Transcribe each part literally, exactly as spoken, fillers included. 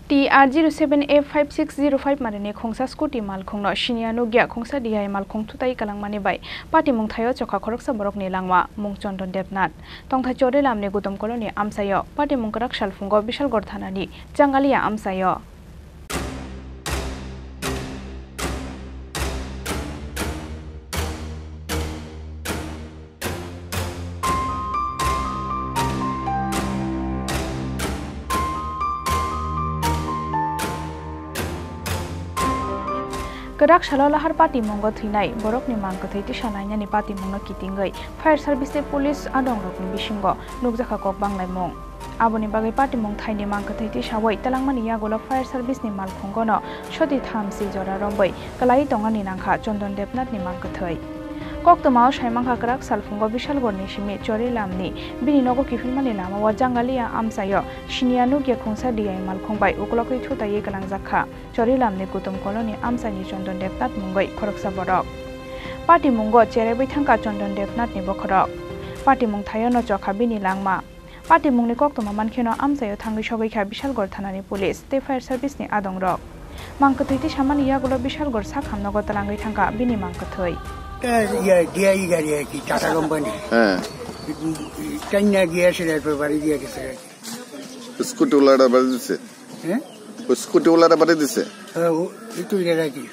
T R zero seven F five six zero five marini khungsa scooty malkhungno siniya nukya khungsa D I malkhung thutai kalangmani bai patimung thaio chokha khoroksa borokni langma mung Chondon Debnath. Tongthai Chorilamni Gutom Koloni amchaio patimung kwrak salphungo Bishalgarh thanani Changalia amchaio. Kwrak salo lahar patimungo thwinai borokni mang kwthwi tisa lainani patimungno kitingwi fire service tei police adongrokni bisingo nukjakha kok banglaimung. Aboni bagwi patimung thaini mang kwthwi tisawi twlangmani yagulo fire service ni malkhungono soti thamsi jora rombwi kwlaiwi tongnani nangkha Chondon Debnath ni mang kwthwi. Koktwmao saimankha kwrak salphungo Bishalgarh ni simi Chorilam ni bini nogo kiphilmani lamao Jangalia amchaio siniya nukya khungsa D I malkhung bai ukulokwi thutaiwi kwlangjakha Chorilam ni Gutom Koloni amchaini Chondon Debnath mungwi khoroksa borok. Patimungo cherebwi thangkha Chondon Debnath ni bokhorok. Patimung thaiono chokha bini langma. Patimungni koktwma mankheno amchaio thangwi sogwi kha Bishalgarh thanani police tei fire service ni adongrok. Mang kwthwi tisamani yagulo Bishalgarh sakhamnogo twlangwi thangkha bini mang kwthwi. Eh, iya, dia i gari hai ki, Tata company. হ্যাঁ। China giyase, erpor bari diya gese. Scooty ওলাটা বাড়ি দিছে? হ্যাঁ? ওই স্কুটি ওলাটা বাড়ি দিছে? হ্যাঁ, ও, একটু জায়গা কি?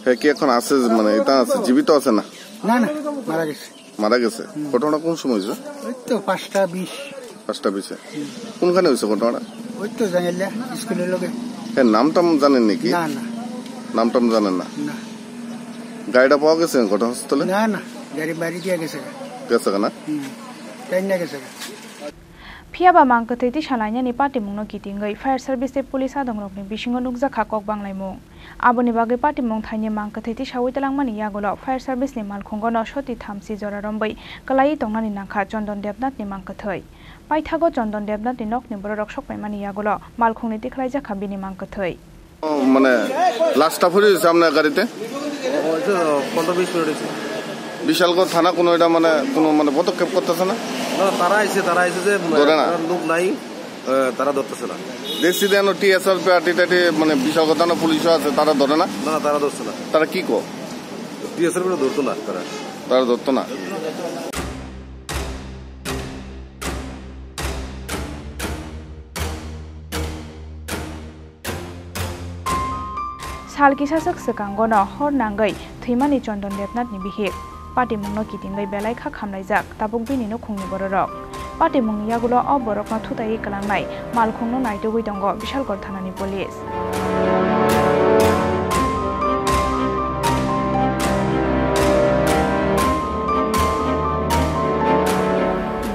হ্যাঁ, কি এখন আছে, মানে, এটা আছে, জীবিত আছে না? না, না, মারা গেছে। মারা গেছে? হুম। ঘটনা কোন সময় হয়েছে? ওই তো পাঁচটা বিশ। পাঁচটা বিশে? হুম। কোনখানে হয়েছে ঘটনাটা? ওই তো জাঙ্গাইলা স্কুলের লগে। হ্যাঁ, নাম টাম জানেন নাকি? না, না। নাম টাম জানেন না? না। গাড়িটা পাওয়া গেছে ঘটনাস্থলে? না, না, গাড়ি বাড়ি দিয়ে গেছে। গেছে না? হুম, তাই না গেছে। Phiya ba mang kwthwi tisa lainani patimungno kitingwi fire service tei police adongrokni bisingo nukjakha kok banglaimung. Aboni bagwi patimung thaini mang kwthwi tisawi twlangmani yagulo fire service ni malkhungono soti thamsi jora rombwi kwlaiwi tongnani nangkha Chondon Debnath ni mang kwthwi. Paithago Chondon Debnath ni nokni bororok sokpaimani yagulo malkhungni tikhlaijakha bini mang kwthwi. মানে লাশটা পড়ে দিছে আপনার গাড়িতে? হয়তো পনেরো বিশ মিনিট হয়েছে। বিশালগড় থানা কোনো এটা মানে কোনো মানে পদক্ষেপ করতেছে না? না, তারা আইছে, তারা আইছে যে, ধরে না? তারা লোক নাই, আহ, তারা ধরতেছে না। দেখছি যে এখনো টিএসআর পার্টি টাটি মানে বিশালগড় থানা পুলিশও আছে, তারা ধরে না? না, তারা ধরছে না। তারা কি কো? টিএসআর গুলো ধরতো না তারা। তারা ধরতো না। Sal kisaswk swkangono hor nangwi thwimani Chondon Debnathni bihik. Patimungno kitingwi belai kha khamlaijak tabuk bini nukhungni bororok. Patimungni yagulo o borokno thutaiwi kwlangnai malkhungno naitugwi tongo Bishalgarh thanani police.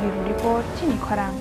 Bureau Report, Chini Khorang.